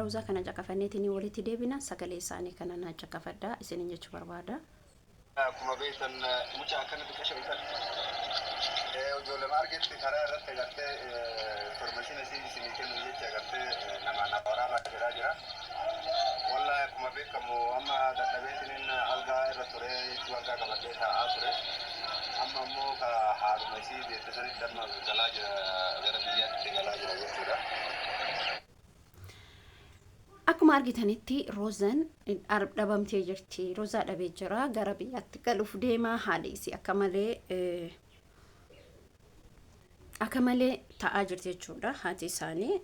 Roozaa kana caqafanneetiin walitti deebina sagalee isaanii kana naa caqafadhaa isiniin jechuu barbaada. Akkuma beektan mucaa akkana xiqqasha bitan. Ijoollee argetti karaa irratti agartee information isinii kennu jecha agartee nama na waraabaa jedhaa jira. Wallahi akkuma beekamu amma dadhabeetiniin algaa irra ture jechuu algaa qabadhee taa'aa ture. Amma immoo ka haadhuma isii deette sanitti amma galaa jira gara biyyaatti galaa jira jechuudha. Akkuma argitanitti Roozan dhabamtee jirti. Roozaa dhabee jira. Gara biyyaatti galuuf deema. Haadhi isii akka malee akka malee ta'aa jirti jechuudha. Haati isaanii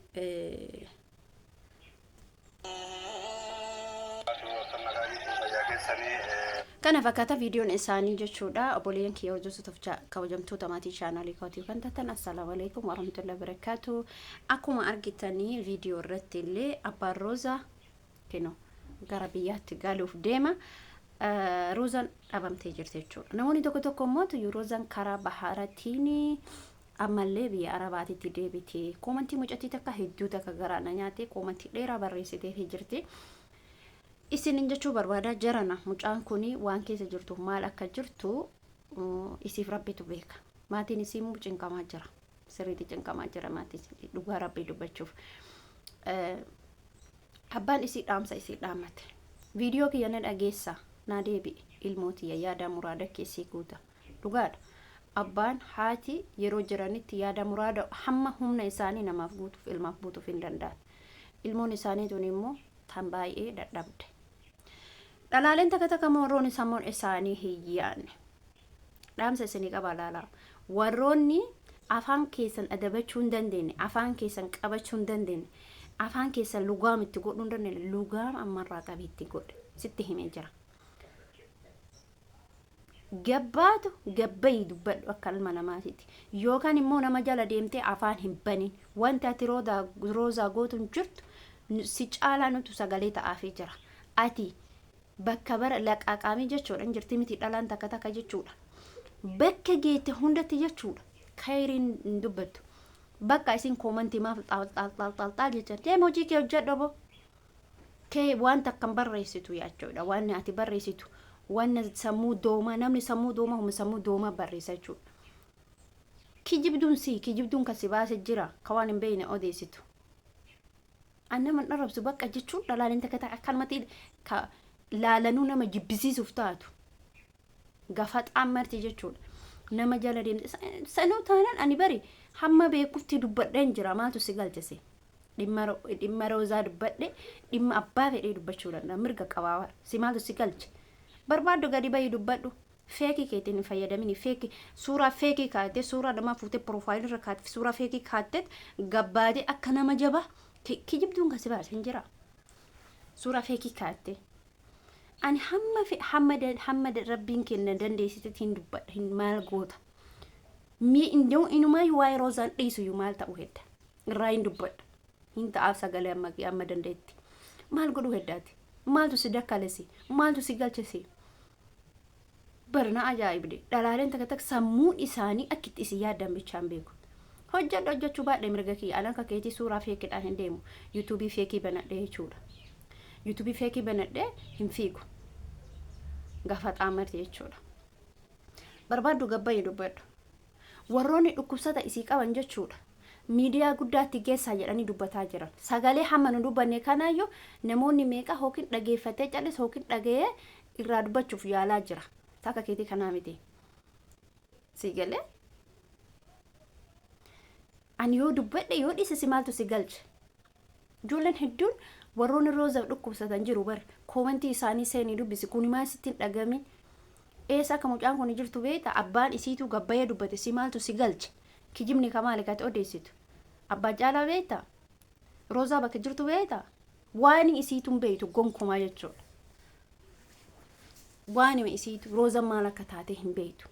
Kana fakkaata viidiyoon isaanii jechuudha. Obboleeyyan kiyya hordoftoota kabajamtoota maatii chaanaalii kootii kan taatan assalaamu alaikum warahmatullahi wabarakaatu. Akkuma argitanii viidiyoo irratti illee abbaan Roozaa kino gara biyyaatti galuuf deema. Roozaan dhabamtee jirti jechuudha. Namoonni tokko tokko immoo tuyyuu Roozaan karaa bahaaratiin ammallee biyya Arabaatitti deebite. Koomantii mucattii takka hedduu takka garaa na nyaate koomantii dheeraa barreessitee jirti. Isinin jechuu barbaada jarana mucaan kun waan keessa jirtu maal akka jirtu isiif rabbitu beeka. Maatiin isii immoo cinqamaa jira. Sirriitti cinqamaa jira maatiin isii dhugaa rabbii dubbachuuf. Abbaan isii dhaamsa isii dhaammate. Viidiyoo kiyya na dhageessa naa deebi'i ilmoo tiyya yaada muraada keessii guuta. Dhugaadha. Abbaan haati yeroo jiranitti yaada muraada hamma humna isaanii namaaf guutuuf ilmaaf guutuuf hin danda'an. Ilmoon isaanii tun immoo tan baay'ee dadhabde. Dhalaaleen takka takka immoo warroonni sammuun isaanii hin yaadne. Dhaamsa isinii qaba laalaa. Warroonni afaan keessan adabachuu hin dandeenye, afaan keessan qabachuu hin dandeenye, afaan keessan lugaam itti godhuu hin dandeenye, lugaam ammarraa qabii itti godhe. Sitti himee jira. Gabbaatu gabbayi dubbadhu akka ilma namaatitti. Yookaan immoo nama jala deemtee afaan hin banin. Wanti ati roozaa gootu hin jirtu si caalaa nutu sagalee ta'aafii jira. Ati bakka bara laqaaqaamii jechuudha hin jirti miti dhalaan takka takka jechuudha. Bakka geette hundatti jechuudha. Kayriin hin dubbattu. Bakka isin koomantii maaf xaal xaal xaal xaal xaal jecha deema hojii kee hojjedhu obbo. Kee waan takka hin barreessitu jechuudha. Waan ati barreessitu waan sammuu doomaa namni sammuu doomaa humna sammuu doomaa barreessa jechuudha. Kijibduun si kijibduun kan si baase jira ka waan hin beekne odeessitu. An nama hin arrabsu bakka jechuun dhalaaleen takka takka akkanumatti ka laalanuu nama jibbisiisuuf taatu. Gafaxaan marti jechuudha. Nama jala deemte sanuu taanaan ani bari hamma beekutti dubbadheen jira maaltu si galchise. Dhimma roozaa dubbadhe dhimma abbaa fedhee dubbachuu danda'a mirga qabaa bara. Si maaltu si galche. Barbaaddu gadi bahi dubbadhu. Feekii keetiin hin fayyadamini feekii suuraa feekii kaa'attee suuraa namaa fuutee piroofaayilii irra kaa'attee suuraa feekii kaa'attee gabbaatee akka nama jabaa kijibduun kan si baase hin jira. Suuraa feekii kaa'attee. Ani hamma fe hamma hamma rabbiin kenna dandeessitetti hin dubbadha hin maal goota. Mee indoo inumaayyuu waa'ee roozaan dhiisuyyuu maal ta'u hedda. Irraa hin dubbadha. Hin ta'aaf sagalee amma amma dandeetti. Maal godhuu heddaati? Maaltu si dakkalesi? Maaltu si galchesi? Bar na ajaa'ibde. Dhalaaleen takka takka sammuun isaanii akka itti isin yaaddan bichaan beeku. Hojjedhu hojjechuu baadhe mirga kiyya. Ani akka keetii suuraa feekidhaan hin deemu. Yuutuubii feekii banadhee jechuudha. Yuutuubii feekii banadhee hin fiigu. Gafaxaa marti jechuudha. Barbaaddu gabbayi dubbadhu. Warroonni dhukkubsata isii qaban jechuudha. Miidiyaa guddaatti geessaa jedhanii dubbataa jiran. Sagalee hamma nu dubbanne kanaayyuu namoonni meeqa hookin dhageeffatee callis hookin dhaga'ee irraa dubbachuuf yaalaa jira. Takka keetii kanaa miti. Sii galee? Ani yoo dubbadhe yoo dhiise si maaltu si galche? Ijoolleen hedduun warroonni roozaaf dhukkubsatan jiru bar koomentii isaanii seenii dubbisi kuni maal sitti hin dhagamin eessa akka mucaan kun jirtu beekta abbaan isiituu gabbayee dubbate si maaltu si galche kijibni ka maali kati odeessitu abbaa caalaa beekta roozaa bakka jirtu beekta waan isiitu hin beektu gonkumaa jechuudha waan isiitu roozaan maal akka taate hin beektu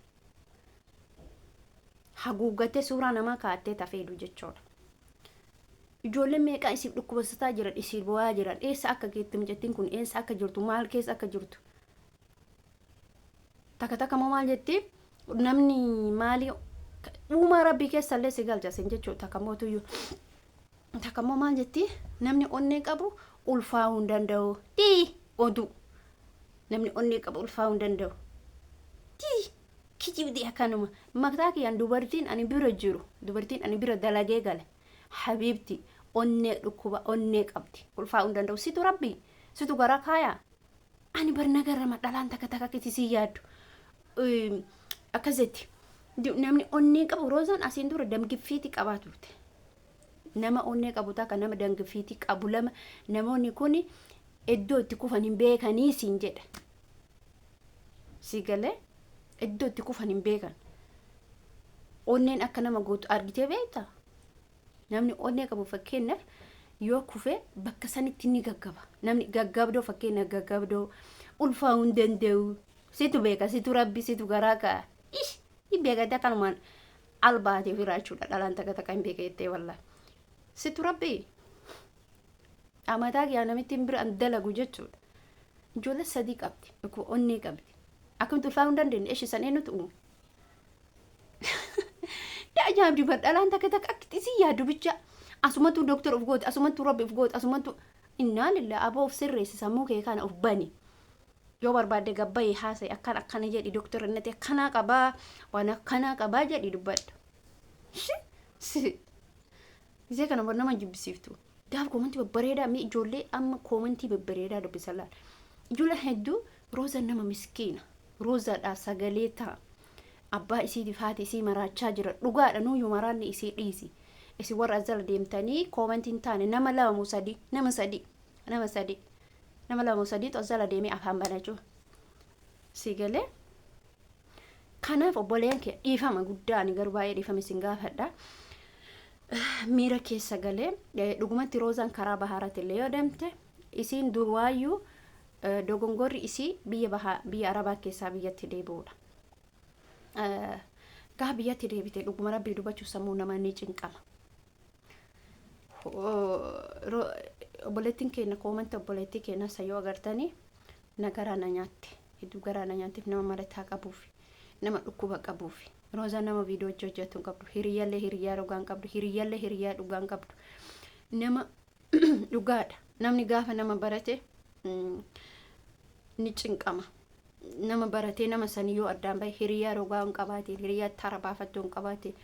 haguuggattee suuraa namaa kaa'attee tafeedu jechuudha. Ijoolleen meeqaa isiif dhukkubasataa jiran isiif bo'aa jiran eessa akka geette mucattiin kun eessa akka jirtu maal keessa akka jirtu. Takka takka immoo maal jetti namni maalii uumaa rabbii keessa illee si galcha sin jechuudha takka mootuyyuu. Takka immoo maal jetti? Namni onnee qabu ulfaa'uu hin danda'u. Dii oduu. Namni onnee qabu ulfaa'uu hin danda'u. Dii kijibdii akkanuma. Mataa kiyyaan dubartiin ani bira jiru, dubartiin ani bira dalagee gale, habiibti onnee dhukkuba onnee qabdi. Ulfaa'uu hin danda'u. Situ rabbi, situ garaa kaayaa. Ani bar nagarrama dhalaan takka takka akkatti si yaaddu. Akkas jetti. Namni onnee qabu Roozaan asiin dura damgiffiitii qabaa turte. Nama onnee qabu takka nama damgiffiitii qabu lama namoonni kun iddoo itti kufan hin beekanii siin jedha. Si galee iddoo itti kufan hin beekan. Onneen akka nama gootu argitee beektaa? Namni onnee qabu fakkeenyaaf yoo kufe bakka sanitti ni gaggaba. Namni gaggabdoo fakkeenyaaf gaggabdoo ulfaa'uu hin danda'u. Situ beeka, situ rabbi, situ garaa ka'a. Ish, hin beekate akkanumaan albaatee ofirraa jechuudha. Dhalaan takka takka hin beeka jettee wallaahi. Situ rabbi. Amataa kiyyaa namitti hin bira an dalagu jechuudha. Ijoollee sadii qabdi. Dhukkuba onnee qabdi. Akkamitti ulfaa'uu hin dandeenye? Eshi san eenyutu uume? Ajaa'ibdi bar dhalaan takka takka akka isin yaaddu bicha asumattuu doktor of goote, asumattuu rabbi of goote, asumattuu innaa lillah. Aboo, of sirreessi, sammuu kee kana of bani. Yoo barbaadde gabbayee haasa'e, akkan akkana jedhi, doktor innati akkanaa qabaa, waan akkanaa qabaa jedhi dubbadhu. Isee kana bar nama jibbisiiftu. Gaaf koomantii babbareedaa mi ijoollee amma koomantii babbareedaa dubbisan laal. Ijoolleen hedduu Roozaan nama miskiina. Roozaadhaaf sagalee ta'a. Abbaa isiitiif haati isii maraachaa jira. Dhugaadha, nuyyuu maraanni isii dhiisi. Isin warra as jala deemtanii koomantii hin taane nama lama moo sadii, nama sadii, nama sadii, nama lama moo sadiitu as jala deemee afaan bana jechuudha. Si galee? Kanaaf obboleeyyan kee dhiifama guddaa, ani garuu baay'ee dhiifama isin gaafadha. Miira keessa galee dhugumatti Roozaan karaa bahaaraatti illee yoo deemte isiin durwaayyuu dogongorri isii biyya bahaa biyya arabaa keessaa biyyatti deebi'uudha. Gaa biyyatti deebite dhuguma rabbii dubbachuu sammuu namaa ni cinqama. Obboleettiin keenya koomantii obboleettii keenya isa yoo agartanii na garaa na nyaatte, hedduu garaa na nyaatteef, nama marataa qabuuf, nama dhukkuba qabuuf. Roozaan nama viidiyoo hojjetu hin qabdu, hiriyyallee hiriyyaa dhugaa hin qabdu, hiriyyallee hiriyyaa dhugaa hin qabdu. Nama dhugaadha, namni gaafa nama barate ni cinqama. Nama baratee nama sanii yoo addaan bahe, hiriyaa rogaa hin qabaatiin, hiriyaa tara baafattuu hin qabaatiin,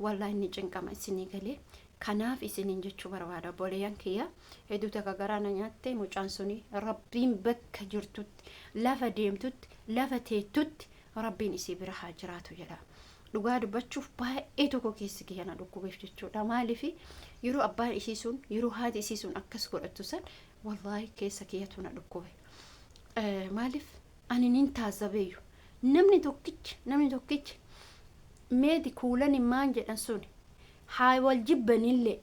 wallaahi ni cinqama. Isinii galee? Kanaaf isiniin jechuu barbaada, obboleeyyan kiyya, hedduu takka garaa na nyaatte mucaan suni. Rabbiin bakka jirtutti, lafa deemtutti, lafa teettutti rabbiin isii bira haa jiraatu jedha. Dhugaa dubbachuuf baay'ee tokko keessi kiyya na dhukkubeef jechuudha. Maaliif? Yeroo abbaan isii sun, yeroo haati isii sun akkas godhattu san, wallaahi keessa kiyyatu na dhukkube. Maaliif? Ani nin taazzabeeyyu, namni tokkichi, namni tokkichi meeti kuulani maan jedhan sun, haa wal jibbanillee,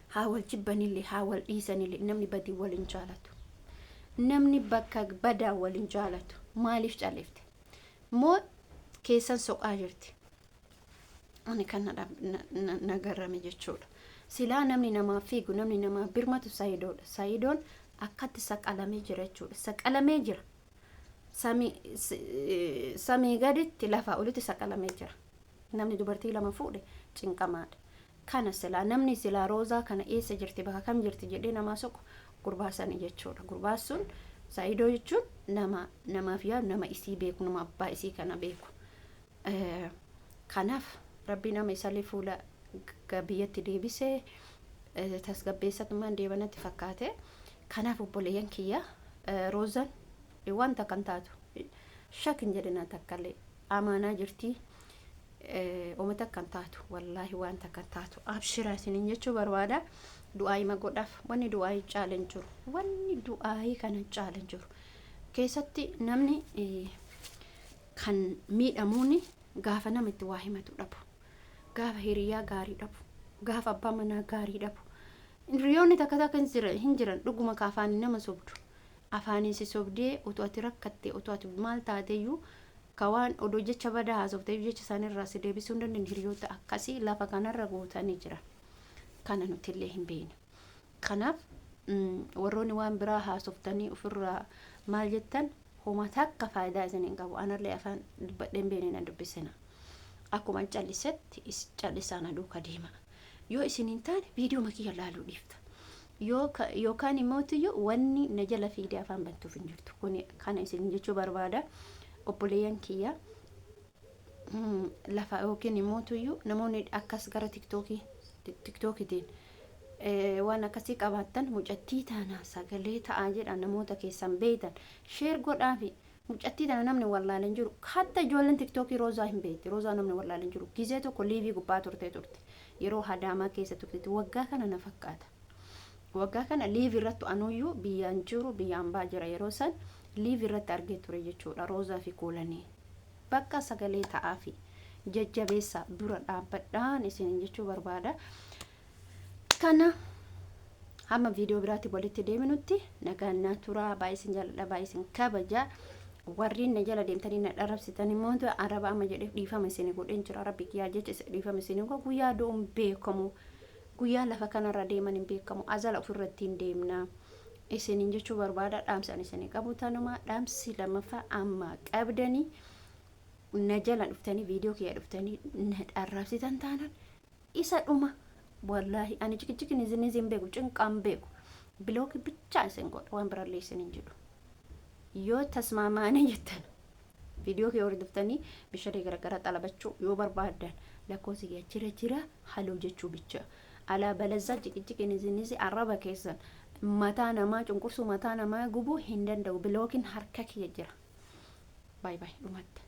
haa wal jibbanillee, haa wal dhiisanillee, namni badii wal hin jaalatu, namni bakka badaa wal hin jaalatu. Maaliif callifte moo keessan soqaa jirti? Ani kan na garrame jechuudha. Silaa namni namaaf fiigu, namni namaaf birmatu Sayidoodha. Sayidoon akkatti saqalamee jira jechuudha. Saqalamee jira. Samii gaditti, lafaa olitti saqalamee jira. Namni dubartii lama fuudhe cinqamaadha. Kana silaa namni silaa Roozaa kana eessa jirti, bakka kam jirti jedhee namaa soqu gurbaa sani jechuudha. Gurbaa sun Saayidoo jechuun nama namaaf yaadu, nama isii beeku, nama abbaa isii kana beeku. Kanaaf rabbi nama isallee fuula biyyatti deebisee tasgabbeessatumaan deebanatti fakkaate. Kanaaf obboleeyyan kiyya, Roozaan wanta kan taatu shak hin jedhina takkallee, amaanaa jirtii. Uummata kan taatu, wallaahi wanta kan taatu, abshira isiniin jechuu barbaada. Du'aayima godhaaf. Wanni du'aayii caala hin jiru, wanni du'aayii kana caala hin jiru. Keessatti namni kan miidhamuuni gaafa nama itti waa himatu dhabu, gaafa hiriyaa gaarii dhabu, gaafa abbaa manaa gaarii dhabu. Hiriyoonni takka takka hin jiran dhuguma ka afaanii nama sobdu, afaaniin si sobdee utuu ati rakkatte, utuu ati maal taateyyuu, ka waan odoo jecha badaa haasoftee jecha isaaniirraa si deebisuu hin dandeenye. Hiriyoota akkasii lafa kanarra guutanii jiran kana nuti illee hin beekne. Kanaaf warroonni waan biraa haasoftanii ofirraa maal jettan, homa takka faayidaa isin hin qabu. Anallee afaan dubbadheen beekne na dubbisina. Akkuma callisetti callisaa na duuka deema. Yoo isin hin taane viidiyoo makiyya laaluu dhiifta. Yookaan immoo wanni na jala fiidee afaan bantuuf hin jirtu. Kuni kana isin jechuu barbaada. Obboleeyyan kiyya lafa yookiin immoo namoonni akkas gara tiktookii tiktookitiin waan akkasii qabaattan, mucattii tana sagalee ta'aa jedha. Namoota keessan beeytan share godhaafi. Mucattii tana namni wallaalee hin jiru. Hatta ijoolleen tiktookii Roozaa hin beekti. Roozaa namni wallaalee hin jiru. Gizee tokko live gubbaa turte yeroo Hadaamaa keessa turtetti. Waggaa kana na fakkaata, waggaa kana live irratti anuyyuu biyyaan jiru, biyyaan baa jira, yeroo san live irratti argee ture jechuudha. Roozaa fi Kuulanii bakka sagalee ta'aafi jajjabeessa dura dhaabbadhaan isin jechuu barbaada. Kana hamma viidiyoo biraatti walitti deeminutti nagaan naa turaa. Baay'ee isin jaalladha, baay'ee isin kabaja. Warreen na jala deemtanii na dharrabsitan immoo araba amma jedhee dhiifama isin godheen jira. Rabbi kiyyaa jecha dhiifama isin godhe. Guyyaa du'uun beekamu, guyyaa lafa kanarra deeman hin beekamu, azala ofirratti hin deemna isinin jechuu barbaada. Dhaamsaan isinii qabu tanuma. Dhaamsi lammaffaa, amma qabdanii na jala dhuftanii viidiyoo kiyya dhuftanii na dharrabsitan taanan isa dhuma. Wallaahi ani ciqiciqin isinis hin beeku, cinqaan beeku. Block bichaa isin godha, waan birallee isin hin jedhu. Yoo tasmaamaanii jettan viidiyoo kiyya hordoftanii bishaanii garagaraa xalabachuu yoo barbaaddan lakkoofsi kiyya jira jira, haloo jechuu bicha. Alaa balazaa ciqiciqin isinis arraba keessan mataa namaa cunqursuu, mataa namaa gubuu hin danda'u. Blockiin harka kiyya jira. Baay'ee baay'ee dhumatte.